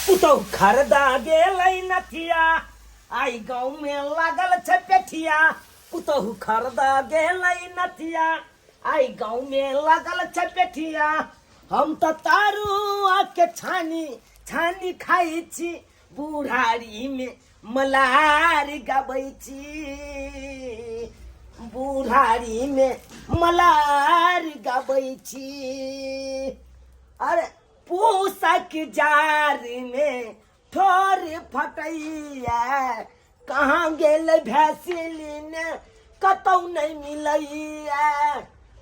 पुतहु खरदा गेलै नथिया, आइ गाँव में लागल छै पेठिया। पुतहु खरदा गेलै नथिया, आइ गाँव में लागल छै पेठिया। हम तऽ तारुआ के छानी छानी खाइ छी, बुढ़ारी में मलार गबै छी, बुढ़ारी में मलार गबै छी। अरे पूसक जार में ठोर फटैया, कहाँ गेल भैसिलीन कतौ नहीं मिलैया।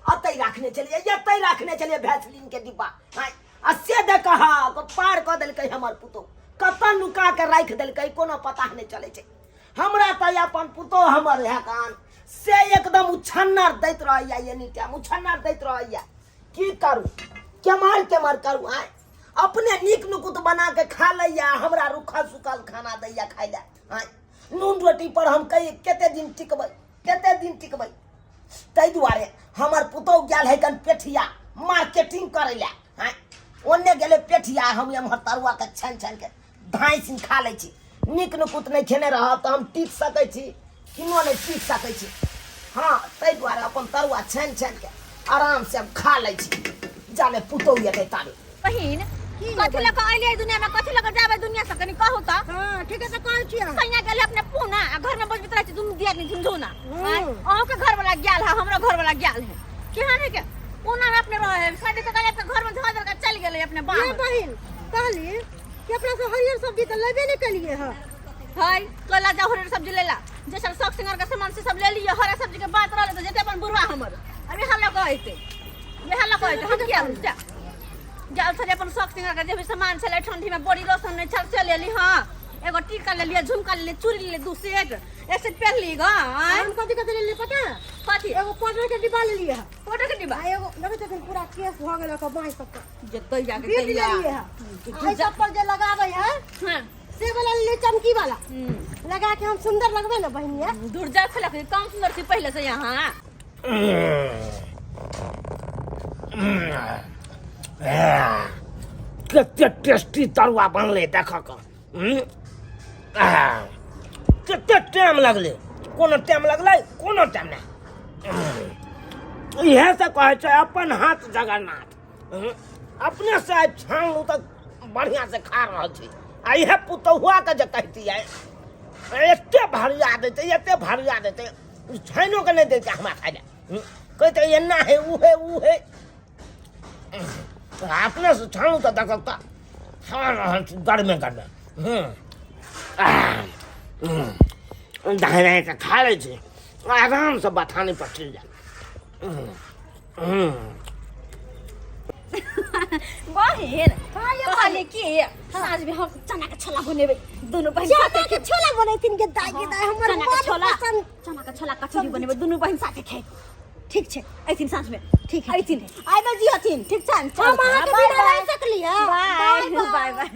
अतै राखने चलिए, एतै राखने चलिए भैसलीन के डिब्बा। आँय, आ से दे कहा पार कऽ देलकै हमर पुतोह, कतऽ नुका के राखि देलकै कोनो पता नहि चलै छै हमरा। तऽ अपन पुतोह हमर है कान से एकदम उछन्नर दैत रहैया, एनी टाइम उछन्नर दैत रहैया। की करू, केम्हर केम्हर करू? आँय, अपने नीक नुकुत बना के खा लैया, हमरा रुखल सुखल खाना दैया खाइ लए। आँय, नून रोटी पर हम कहि कते दिन टिकबै, कते दिन टिकबै? ताहि दुआरे हमर पुतोह गेल है कन पेठिया मार्केटिंग करै लए। आँय, ओन्ने गेलै पेठिया, हम एम्हर तरुआ के छानि छानि के धाँइ सिन खा लै छी। नीक नुकुत नहि खेने रहब तऽ हम टिक सकै छी? किनो नहि टिक सकै छी। हँ, ताहि दुआरे अपन तरुआ छानि छानि के आराम से हम खा लै छी, जाले पुतोह एतै ताले। बहिन, की कथी लऽ कऽ अयलियै दुनिया में, कथी लऽ कऽ जाबै दुनिया से, कनि कहू तऽ। हाँ, ठीक है, तऽ कहै छियै। सैया गेलै अपने पूना आ घर में बजबैत रहै छै दुनू दियादनी झुनझुना। अहूँ के घर वाला गेल है, हमरो घर वाला गेल है। केहन है के पूना में अपने रहे है, शादी कऽ के अपने घर में धऽ देलकै, चलि गेलै अपने ये बाहर। बहिन, कहली कि अपना सब हरियर सब्जी तऽ लेबे नहि केलियै हँ। है कोला जाओ हरियर सब्जी लेला, जे सब शौक सिंगार के सामान से सब ले लियो। हरा सब्जी के बात रहले तऽ जेते अपन बुढ़वा हमर अभी हल्ला कहते, ये हल्ला कहते हम किया जा जाल छलै। अपन शौक सिंगार के जे भी सामान छलै, ठंडी में बड़ी रोशन नहीं छल से लेली। हाँ, एगो टीका ले लिया, झुमका ले लिया, चूड़ी ले लिया, दू सेट एक सेट पहन ली गा। आँय? हम कथी कथी लेलियै पता? कथी? एगो पाउडर के डिब्बा लेलियै हँ। पाउडर के डिब्बा आ एगो देखै छथिन पूरा केस भऽ गेल ओकर बाँहि सबके। जे दैया के बीट दैया लेलियै हँ। आ एहि सब पर जे लगाबै है हाँ से वाला लेलियै, चमकी वाला। लगा के हम सुंदर लगबै ने बहिनिया? दूर जा खेलक कम सुंदर छी पहले से यहाँ। कते टेस्टी तरुआ बनलै देख कऽ। कते टाइम लगलै? कोनो टाइम लगलै? कोनो टाइम नहि। इएह से कहै छै अपन हाथ जगन्नाथ। अपने से आइ छानलहुँ तऽ बढ़िआँ से खा रहल छी। आ इएह पुतहुआके जे कहितियै, एते भरिया देतै, एते भरिया देतै, छानिओ के नहि दैते हमरा खाइ लए। कहिते एना है, उ है, उ है। अपने से छानू तऽ देखब तऽ खा रहल छी गरमे गरमे। दाएँ दाएँ के खा लै छी, आरामसँ बथानी पर चलि जाय। बहिन, कहली कि साँझ में हम चना के छोला बनेबै दुनू बहिन चना साथे। के छोला बनेथिन के दाई, के दाई, हमर चना के मन छोला पसंद। चना के छोला कचौड़ी बनेबै, दुनू बहिन साथे खाइ। ठीक छै। अइथिन साँझ में। ठीक है। अइथिन, आइ बजी हथिन। ठीक छै, हम अहाँके बाय। बिना बाय। रहि सकली है। बाय बाय बाय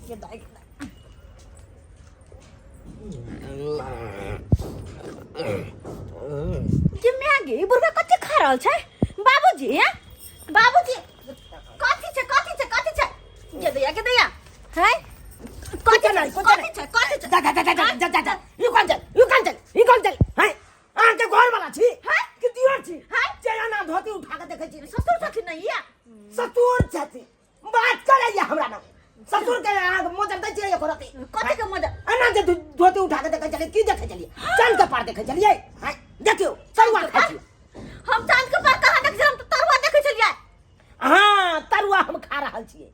के दाई, के दाई। जे मैगी, बुढ़वा कथी खा रहल छै? बाबूजी, हैं? बाबूजी, कथी छै, कथी छै, कथी छै? के दैया, के दैया है, कथी छै, कथी छै, कथी छै? जा जा जा जा जा जा जा, you कौन चल, you कौन चल, you कौन चल हैं? अहाँ के घर वाला छी हैं? कि दियर छी हैं? जे एना धोती उठा के देखै छी? ससुर छथिन ने या? ससुर छथि, बात करैया हमरा ना। ससुर के अहाँ के मोजर दै छियै एको रति? कथी के मोजर? एना जे धोती उठा के देखै छलियै, की देखै छलियै? चांद के पार देखै छलियै? हैं, देखियौ, तरुआ खाइ छी। हम चांद के पार कहाँ देखै छियै? हम तऽ तरुआ देखै छलियै। हाँ, तरुआ हम खा रहल छियै।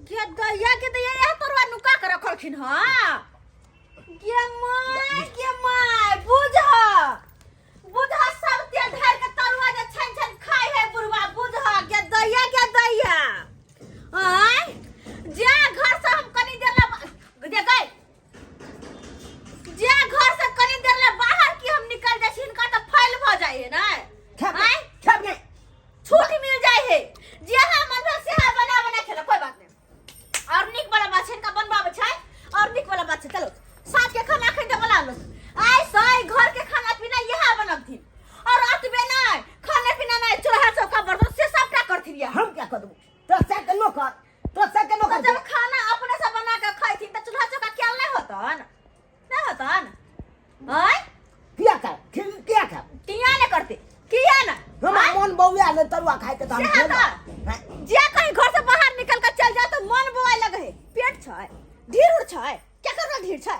गे दैया, गे दैया, यह तरुआ नुका के रखलखिन हँ। गे my, गे my, बुझ बुझ, सब तेल ढार के तरुआ जे छानि छानि खाइ है बुढ़वा। बुझ गे दैया, गे दैया। आँय, जे घर से हम कनी देर ला जे गए, जे घर से कनी देर ला बाहर की हम निकल जाइ छी, हिनका तऽ फैल भऽ जाइ है ने। खेब आँय? खेब नहि। छूट मिल जाए है, जे हाँ मन भेल से हाँ बना बना खेला, कोई बात नहीं। और निक वाला बात छै, इनका बनबाबै छै और निक वाला बात छै। चलो, साँझ के खाना खै के बना लो। आइ से घर के खाना पीना यह बनबथिन और अतबे नहीं, खाना पीना नहीं, चूल्हा चौका बर्तन से सबटा करथिन यह। हम क्या कर देबो? तोरा से के नौकर, तोरा से के नौकर। तो जब खाना अपने से बना के खाई तरुआ खाए के तऽ हम से खेलहुँ। तऽ। हैं? जे कहीं घर से बाहर निकल कर चल जाओ तो मन बोआए लगे है। पेट छै ढीर उर छै क्या करना ढीर छै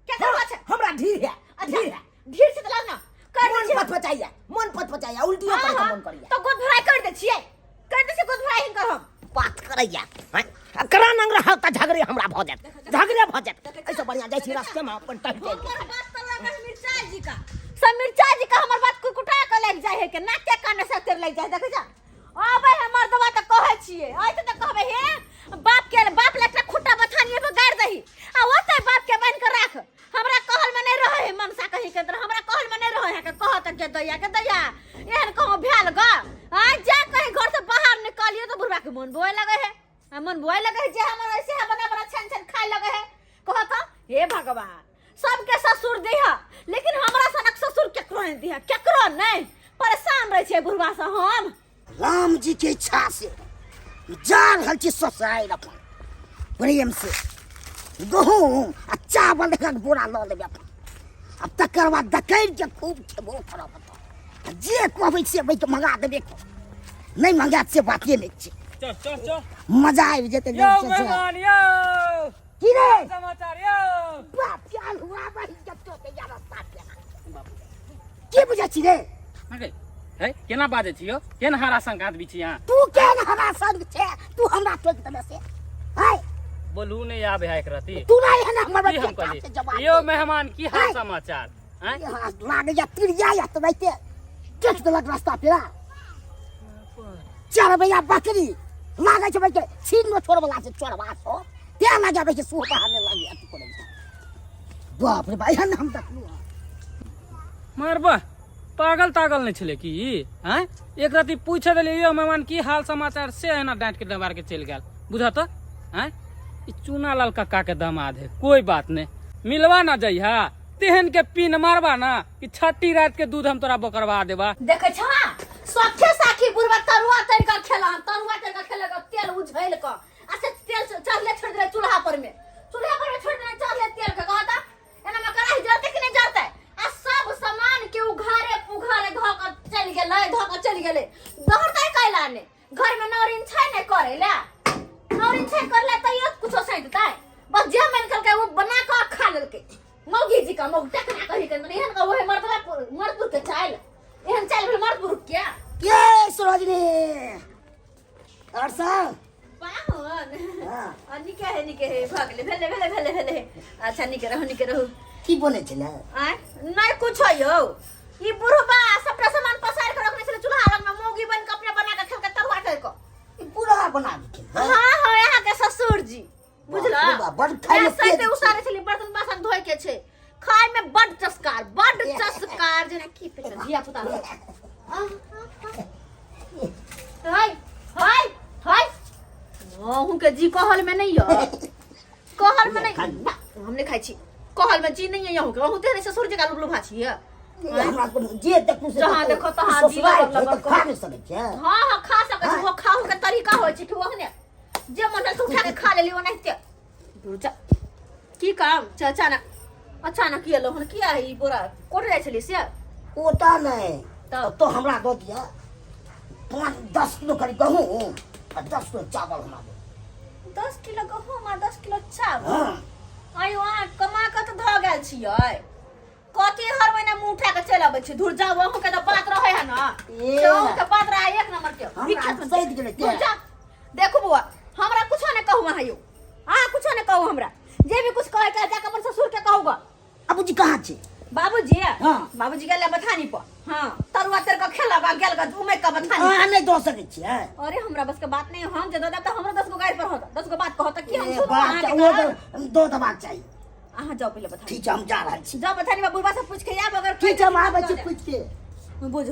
क्या करना छै हमरा ढीर है अच्छा ढीर है ढीर से तो लाग ना कर मन दै छियै। पचपचाइया मन पचपचाइया उल्टियो हाँ, करे के हाँ, मन करैया तो गोद भराई कर दे छियै कर दे छियै गोद भराई हिनकर हम बात करैया हैं? आ करा नंग रहल तऽ झगड़े हमरा भऽ जायत झगड़े भऽ जायत एहिसँ बढ़िआँ जाइ छी रास्तेमे अपन टहल टहल के। हमर बात तो लगे मिर्चाई जी का सब मिर्चाई जी का हमर बात कुकुटा के लग जाय है के नाक के कान से तेर लग जाय देखे जा आबे हमर दवा त कहै छियै आइ त कहबै हे बाप के बाप ले एकटा खुट्टा बथानिए पर गाड़ दही आ ओते बाप के बान्हि के राख हमरा कहल में नहीं रहे है मनसा कहीं के अंदर हमरा कहल में नहीं रहे है के कहत के दैया के दैया एहन कहूँ भेल ग आ जा कहीं घर से बाहर निकलियो तो बुढ़वा के मन बोए लगे है आ मन बोए लगे है जे हमर ऐसे है बना बना छन छन खाए लगे है कहत हे भगवान सबके ससुर दिह लेकिन हमरा सनक ससुर केकरो नहीं दिह केकरो नहीं परेशान रहे छियै बुढ़वा से हम राम जी के इच्छा से जा रहल छी ससुराल अपन प्रेम से गहूम आ चावल एक बोरा लऽ लेबै अपन आ तकर बाद दकैर के खूब खेबो करब अपन। आ जे कहबै से बैठ मंगा देबे नहि मंगायत से बाते नहि छै चल चल चल मजा आबि जेतै यौ मेहमान यौ की रे समाचार यौ बाप के अलहुआ बहि जतो ते यार रास्ता पे की बुझै छी रे अरे हे केना बाजै छी यौ केना हरा संग आदमी छी अहाँ तू केहन हमरा संग छै तू हमरा टोकि देने से है बोलू नहि आबे है एक रति तू नहि एहन हमर की हम बच्चा कहली के जवाब यौ मेहमान की हाल है। समाचार आँय यहाँ लागैया तिरिया या तऽ रहिते टोकि देलक रास्ता पे चरबैया बकरी लागै छै भाई छीन मे छोड़वला छै चोरबा सब तें लगाबै छै सुह बहाने लागे अथी करै छै बाप रे बा एहन हम देखलहुँ हँ। मारबा पागल तागल नहि छलै की आँय एक रति पूछे देलियै यौ मेहमान की हाल समाचार से एना डाँटि के दबार के चलि गेल बुझऽ तऽ आँय ई चूना लाल कक्का के दामाद है कोई बात नहीं मिलवा ना जइहा तेहन के पिन मारबा ना कि छठी रात के दूध हम तोरा बकरवा देबा देखे छा सखे साखी बुढ़वा तरुआ तर के खेला तरुआ तर के खेलक तेल उझैल क आ से तेल चढ़ले छोड़ देले चूल्हा पर में चूल्हा पर में छोड़ देले चढ़ले तेल के कहता एना में कढ़ाई जरते कि नहीं जरते आ सब सामान के उघारे पुघारे धऽ के चलि गेलै धऽ के चलि गेलै दौड़तै कैला ने घर में नौरिन छै ने करे ला नौरिन छै करला तैयो कुछो सैंततै बस जे मन केलकै वो बना कऽ खा लेलकै मौगी जी का मौग टकना कही के एहन का ओहे मर्दवा मर्दपुर के चाइल एहन चाइल भेल मर्दपुर के के सरोजनी और सब पाहुन हाँ। आ निके है निके है भऽ गेलै भेलै भेलै भेलै भेलै अच्छा निके रहू निके रहू की बोले छलै आँय नहि कुछो यौ ई बुढ़बा सबटा सामान पसारि के रखने छलै चूल्हा लग में मौगी बन के अपने बना के खेलकै तरुआ तर के ई पूरा बना देलखिन हाँ हाँ यहाँ के ससुर जी बुझला बाप रे बाप, बड खाय में सैते तेज छै। उसारे छलै बर्तन बासन धोए के छै खाय में बड चस्कार बड चस्कार जेना की पेट धिया पुता हाय हाय हाय अहूँ के जी कहल में नहीं यो कहल में नहीं हम नहीं खाइ छी कहल में जी नहीं है अहूँ के अहूँ तेरे ससुर जी का लुबलुभा छी हमरा जे देखू से जहाँ देखो तहाँ जी ससुराल लगल छै तऽ लगल खा नहि सकै छै हाँ हाँ खा सकै छी वो खाहू के तरीका होइ छै कि ओहने जे मन भेल से उठा के खा लेली ओनाहिते दूर जा की काम च अचानक अचानक की एलो हन किया है ई बोरा कोट जाइ छली से ओतऽ नहि तब? तो हमरा दऽ दिअ 5-10 किलो करीब गहूँम आ 10 किलो चावल हमरा दऽ 10 किलो गहूम आ 10 किलो चावल हँ आयो अहाँ कमा कऽ तऽ धऽ गेल छियै कथी हर महीना मुँह उठा के चलि अबै छी धुर जाउ अहूँ के तऽ बात रहै है ना ए। से अहूँ के बात रहै एक नंबर के हमरा विख्यात सैध गेलै धुर जा देखू बौआ हमरा कुछो नहि कहू अहाँ यौ अहाँ कुछो नहि कहू हमरा जे भी कुछ कहै के जाके अपन ससुर के कहू ग बाबूजी कहाँ छै बाबूजी हाँ। बाबूजी गेल बथानी पर हाँ तरुआ तर के खेलक आ गेल ग उमे के बथानी अहाँ नहि दऽ सकै छियै अरे हमरा बस के बात नहीं हम जे दऽ देब तऽ हमरो 10 गो गारि पर होत 10 गो बात कहत की हम ए, सुनू बात अहाँ के ओ कहब? तऽ दऽ देबाक चाही अहाँ जाउ पहिले बथानी ठीक छै हम जा रहल छी जाउ बथानी में बुढ़बा से पूछ के आयब अगर ठीक छै हम आबै छी पूछि के बुझ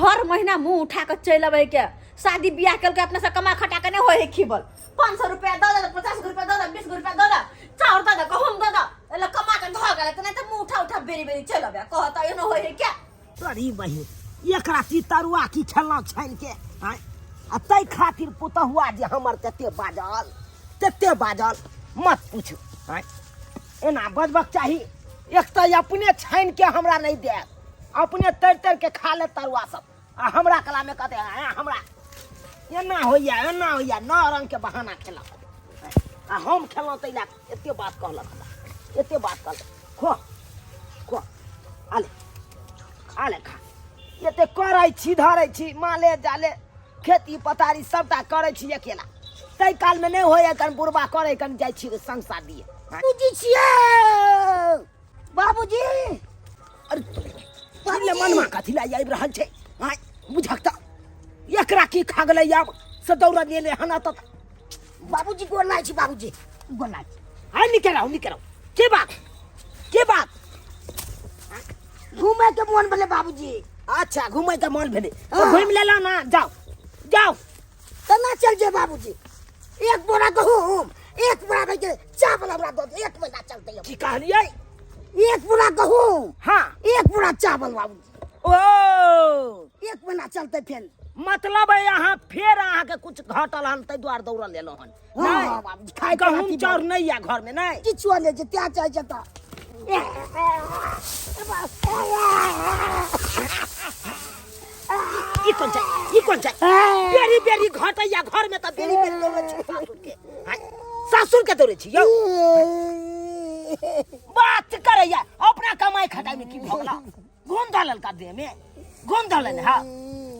हर महीना मुंह उठा के चलि अबै के शादी बियाह केलकै अपना से कमा खटा के नहीं होय है खिबल 500 रुपया दऽ दे 50 रुपया दऽ दे 20 रुपया दऽ दे चाउर दऽ दे गहूम दऽ दे एला कमा के धऽ गेलै तऽ नहीं तऽ मुंह उठा उठा बेरी बेरी चलि अबै कहत एहनो होय है क्या तोरी बहिन एकरा की तरुआ की खेलहुँ छानि के आँय आ ताहि खातिर पुतहुआ जे हमर तते बाजल तते बाजल मत पूछू आँय एना बजबक चाही एक तऽ अपने छानि के हमरा नहि देत अपने तर तर के खा ले तरुआ सब आ हमरा कला में कहते आँय हमरा एना होइया एना होइया, नौ रंग के बहाना खेलक आ हम खेलहुँ ताहि लए एते बात कहलक हमरा, एते बात कहलक। खो खो, आले आले खा। एते करै छी धरै छी, माले जाले खेती पथारी सबटा करै छी अकेला, ताहि कालमे नहि होइया कन बुढ़बा करै कन जाइ छी संग साथ दिए। बाबूजी छियै बाबूजी। अरे बाबूजी मनमा कथी लए आबि रहल छै? आँय बुझक तऽ एकरा की खा गेलै आब से दौड़ल एलै हन एतऽ। बाबूजी गोर लागै छी, बाबूजी गोर लागै छी। आइ निकल आउ, निकल आउ। के बात के बात? घूमे के मोन भेलै बाबूजी। अच्छा घूमे के मोन भेलै तो हाँ। घूमि लेला ना, जाओ जाओ। केना चल जे बाबूजी? एक बोरा गहूम एक बोरा भे के चावल हमरा दऽ दे, एक महीना चलतै। की कहलियै? एक बोरा गहूम, हाँ, एक बोरा चावल बाबूजी। ओ एक महीना चलतै फेर। मतलब है अहाँ फेर अहाँके कुछ घटल हन ताहि दुआरे दौड़ल एलहुँ हन। हाँ, नहि, हाँ, बाबूजी, खाय के गहूम राखी चाउर नहि यऽ घर में? नहि किछु नहि छै, त्याग चाहै छै तऽ ई कोन छै, ई कोन छै? बेरी बेरी घटैया घर में तऽ बेरी बेरी दौड़ै छी सासुर के। आँय, सासुर के दौड़ै छी यौ? बात करैया अपना कमाई खटाई में की भऽ गेला? घूम धऽ लेलका देह में, घूम धऽ लेने। हाँ,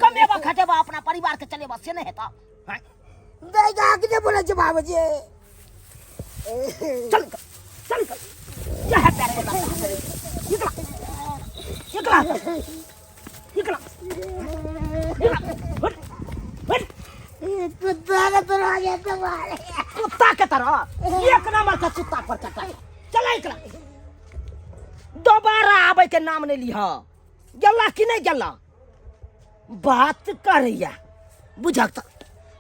कमेबा खटेबा अपना परिवार के चलेबा से नहि हेतौ? आँय, दैगा के बोलै छै बाबूजी। चल निकल, चल निकल। यह पैर में लगा करे। निकला निकला निकला निकला, हट हट। कुत्ता के तरह ये तुम्हारे कुत्ता के तरह एक नंबर का कुत्ता पर चटा चला। निकला, दोबारा आबै के नाम नहीं लिह। गेला कि नहीं गेला? बात करैया बुझक तऽ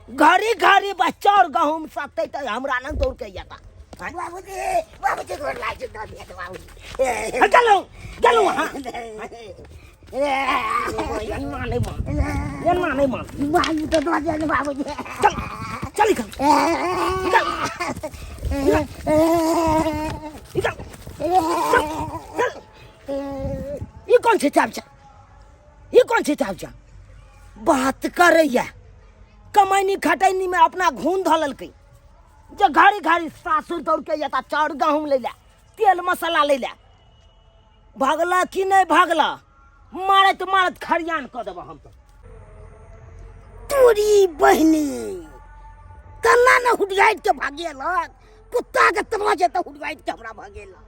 घड़ी घड़ी बस चाउर गहूम सकतै तऽ हमरा लग दौड़ के अयता। बाबूजी बाबूजी गोर लागै छै, दऽ दिअ बाबूजी। गेलहुँ गेलहुँ अहाँ एना नहि मान, एना नहि मान। बाबू तऽ दऽ दिअ ने बाबूजी। चल चल, निकल निकल निकल, चल चल। ई कोन छै चाप चाप? ई कोन छै चाप चाप बात करैया? कमैनी खटैनी में अपना घून धऽ लेलकै जे घड़ी घड़ी सासुर दौड़ के एता चाउर गहूम लै लए, तेल मसाला लै लए। भगला कि नहि भगला? मारैत मारैत खरियान कऽ देबऽ हम तऽ। तोरी बहिनी कन्ना ने हुडियाइत के भागेलक, कुत्ता के तरह जे तऽ हुडियाइत के हमरा भगेलक।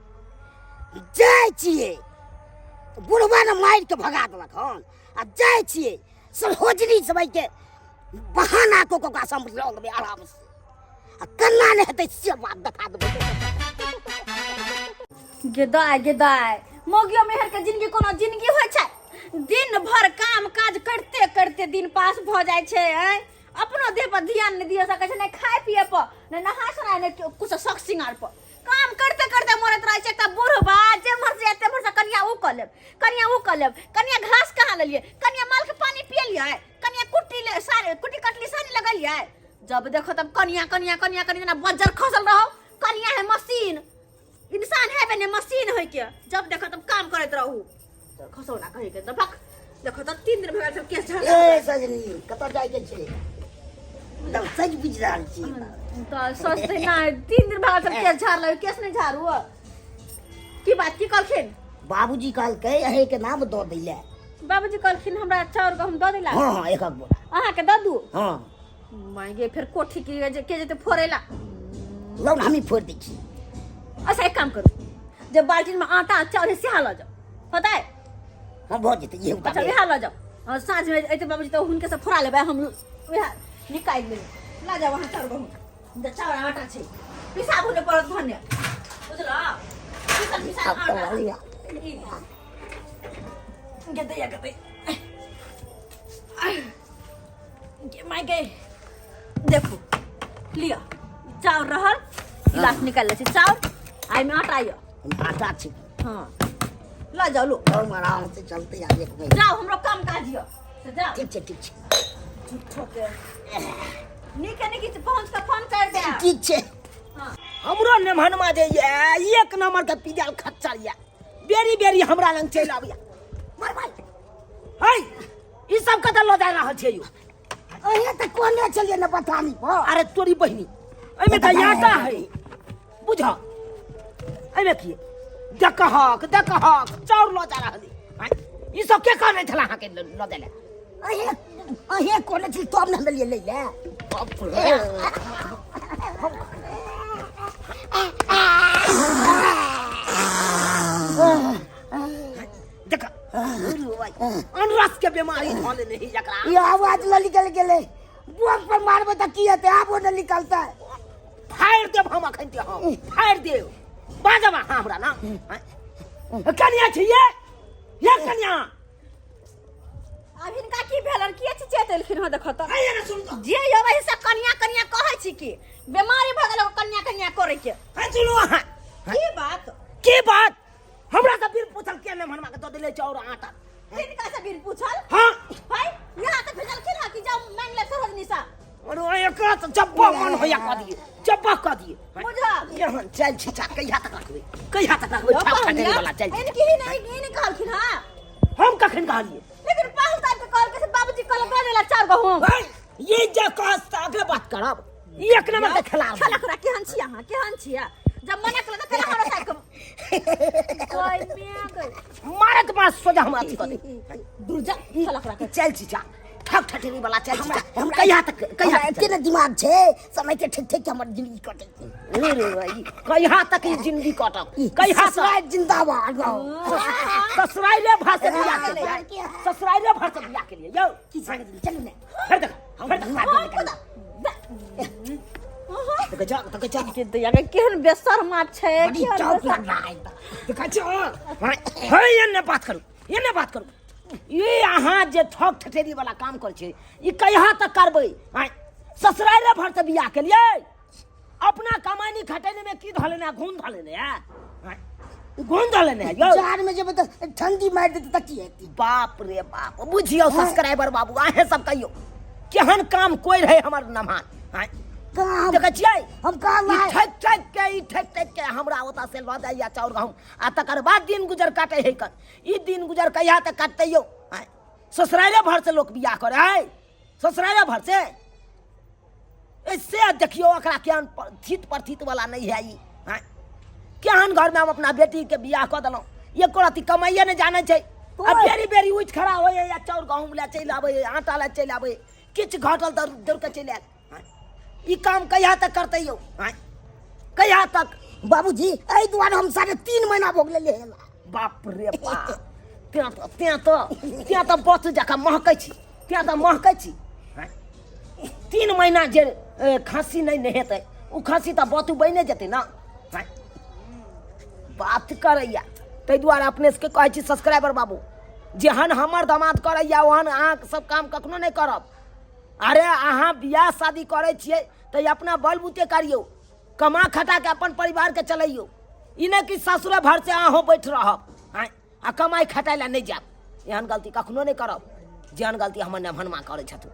जाइ छियै बुढ़वा ने मारि के भगा देलक हन, आ जाइ छियै सरोजनी समय के बहाना कऽ के ओकरा से हम लऽ लेबै आराम से, आ कन्ना नहि हेतै से बात देखा देबै। गेदाय गेदाय, मौगियो मेहर के जिंदगी कोनो जिंदगी होइ छै? दिन भर काम काज करते करते दिन पास भऽ जाइ छै। आँय, अपनो देह पर ध्यान नहि दिअ सकै छै, नहि खाय पिए पर, नहि नहाय सोनाय, नहि कुछ शौक सिंगार पर। काम करते करते मरैत रहै छै। एकटा बुढ़बा जेम्हर से तेम्हर से कनिया उ कऽ लेब, कनिया उ कऽ लेब, कनिया घास कहाँ लेलियै, कनिया माल के पानी पियलियै, कनिया कुट्टी ले सारे कुट्टी कटली सानी लगलियै। जब देखो तब कनिया कनिया कनिया कनिया, जेना बज्जर खसल रहो। कनिया है मशीन, इंसान है बने मशीन होय के। जब देखो तब काम करैत रहू। तो खसौ ना कही के दफक। देखो तो 3 दिन भऽ गेल सब केस झड़। ए सजनी, कतऽ जाइके छै? एकदम सज बुझि रहल छी। तो सस्ते ना, 3 दिन भऽ गेल सब केस झाड़ल, केस नहीं झाड़ू। की बात, की कहलखिन? बाबूजी कहलकै अहेंके नाम दऽ दै लए। बाबूजी कहलखिन हमरा चाउर गहूम दऽ देला? हाँ हाँ, एक एक बोरा। अहाँके दऽ दू? हाँ। माय गे, फेर कोठी के जे के जेते फोड़ेला? लौ ने, हमही फोड़ि दै छी। अच्छा एक काम करू, जे बाल्टीन में आटा चाउर है सेहा लऽ जाओ, होतै? हाँ, भऽ जेतै इहे। अच्छा, वएह लऽ जाओ। और साँझ में अयतै बाबूजी तऽ हुनके से फोड़ा लेबै, हम वएह निकालि लेबै। लऽ जाओ अहाँ चाउर गहूम, जे चाउर आटा छै पिसाबू नहि पड़त भने, बुझलऽ? पिसल पिसायल आब तऽ आटा। बढ़िया। गेदैया गेदै गे my गे, देखू लिअ चाउर रहल, गिलास निकालि लै छी चाउर, आ एहिमे आटा यऽ। आटा छै? हाँ, लऽ जाउ लो। हम आराम से चलते आब एक महीना। जाउ, हमरो काम काज यऽ से जाउ। ठीक छै, ठीक छै। झूठो के नीके नीक पहुँच कऽ फोन कर दे। ठीक छै। हमरो नेमहनमा जे ये एक नंबर के पिजाल खच्चर ये, बेरी बेरी हमरा लग चलि आबैया। मर भाई, है ई सब कतऽ लऽ जा रहल छै यौ? अहे तऽ कोने छलियै ने बथानी पर। अरे तोरी बहिनी, एहिमे तऽ आटा है, बुझ एहिमे की देखहक देखहक चाउर लऽ जा रहल है। ई सब के कहने छला अहाँके लऽ जाय लए? अहे अहे कोने छी तब ने लेलियै लै लए। बाप रे। देख, अनरस के बीमारी धऽ लेने है जकरा। ई आवाज ल निकल गेलै। बोक पर मारबै तऽ की हेतै? आबो ने निकलतै। फाड़ि देब हम अखन ते, हम फाड़ि देब। बाजब अहाँ हमरा ना। कनिया छी ये, ये कनिया। आब हिनका की भेलन? किए चिचियाइत एलखिन हँ? देखो तऽ। आइए ने, सुन तऽ। जे यौ वही से कनिया कनिया कहै छी कि बेमारी भऽ गेल कनिया कनिया करे के। है, सुनू अहाँ। की बात? की बात? हमरा से बिन पूछल के ने भनमा के दऽ देले चाउर आटा? हिनका से बिन पूछल? हाँ। भाई, यहाँ तऽ भेजलखिन हँ कि जाउ मांगि ले सरोजनी सँ। अरे एकरा तऽ जब्बा मन होइया कऽ दिए, जब्बा कऽ दिए। बुझल। केहन चल छिचा, कहिया तक रखबै, कहिया तक रखबै? ठाक ठटेरी वाला चल। इनकी ही नहीं, ई नहीं कहलखिन हँ। हम कखन कहलिए? लेकिन पाहुन साहब के कहल के बाबूजी कहल दऽ देला चार गहूम। भाई, ये जे कहत तऽ अगले बात करब। ई एक नंबर के खेला। खेला खरा केहन छी अहाँ, केहन छी? जब मना केलक तऽ केना हमरा साइड के गई मिया गई। मारत मार सोजा हमरा अथी कऽ दे। दूर जा खेला खरा के। चल छिचा, ठक ठटेरी वाला चल छिचा। हमरा कहिया तक, कहिया हमरा तक एते ने दिमाग छै, समय के ठीक ठीक हमर जिंदगी कटै छै। रे रे भाई, कहिया तक ई जिंदगी कटत? कहिया तक? ससुराल जिंदाबाद। ससुराले भर से बियाह के लिए, ससुराले भर से बियाह के लिए यौ। की चलू ने। फिर देख, फिर देख। देख जा, देख जा। के दैया के केहन बेशर्मा छै। बड़ी केहन चौक बेशर्म। लग रहा है। देख जा, हे एने बात करू, एने बात करू। ई अहाँ जे ठक ठठेरी वाला काम करै छै, ई कहिया तक करबै? आँय, ससुराले भर से बियाह के लिए अपना कमानी खटैने में की धऽ लेने है? घून धऽ लेने है? आँय, घून धऽ लेने है यौ। जाड़ में जेबै तऽ ठंडी मारि देतै तऽ की हेतै? बाप रे बाप, बुझियौ सब्सक्राइबर बाबू, अहें सब कहियौ केहन काम कोइ रहे हमर नमहान। आँय, कहाँ हम देखै छियै? हम कहाँ ई लाए ठकि ठकि के, ई ठकि ठकि के हमरा ओतऽ से लऽ जाइया चाउर गहूम आ तकर बाद दिन गुजर काटै है कर। ई दिन गुजर कहिया तक काटतै यौ? आँय, ससुराले भर से लोक बियाह करे है, ससुराले भर से। ए से देखियौ एकरा केहन थित परथित वाला नहि है ई। आँय, केहन घरमे हम अपना बेटीके बियाह कऽ देलहुँ? एको रत्ती कमाइए नहि जानै छै। आ बेरी बेरी उठि खड़ा होइए या चाउर गहूम लए चलि आबैए, आटा लए चलि आबैए, किछु घटल तऽ दौड़ कऽ चलि आयल। आँय, ई काम कहिया तक करतै यौ? आँय, कहिया तक? बाबूजी, एहि दुआरे हम 3.5 महीना भऽ गेलै लेला। बाप रे बाप, तेँ तऽ तेँ तऽ तेँ तऽ बस जकाँ महकै छी, तेँ तऽ महकै छी। आँय, 3 महीना जे खाँसी नहि नहेतै ओ खाँसी तऽ बतू बनि जेतै ने। आँय, बात करैया। ताहि दुआरे अपने सबके कहै छी सब्सक्राइबर बाबू, जेहन हमर दामाद करैया ओहन अहाँ सब काम कखनो नहि करब। अरे अहाँ बियाह शादी करै छियै तऽ अपना बलबूते करियौ, कमा खटा के अपन परिवार के चलैयौ। ई नहि कि ससुरे भर से अहाँ बैठ रहब। आँय, आ कमाइ खटाइ लए नहि जायब। एहन गलती कखनो नहि करब जेहन गलती हमर नेभनमा करै छथिन।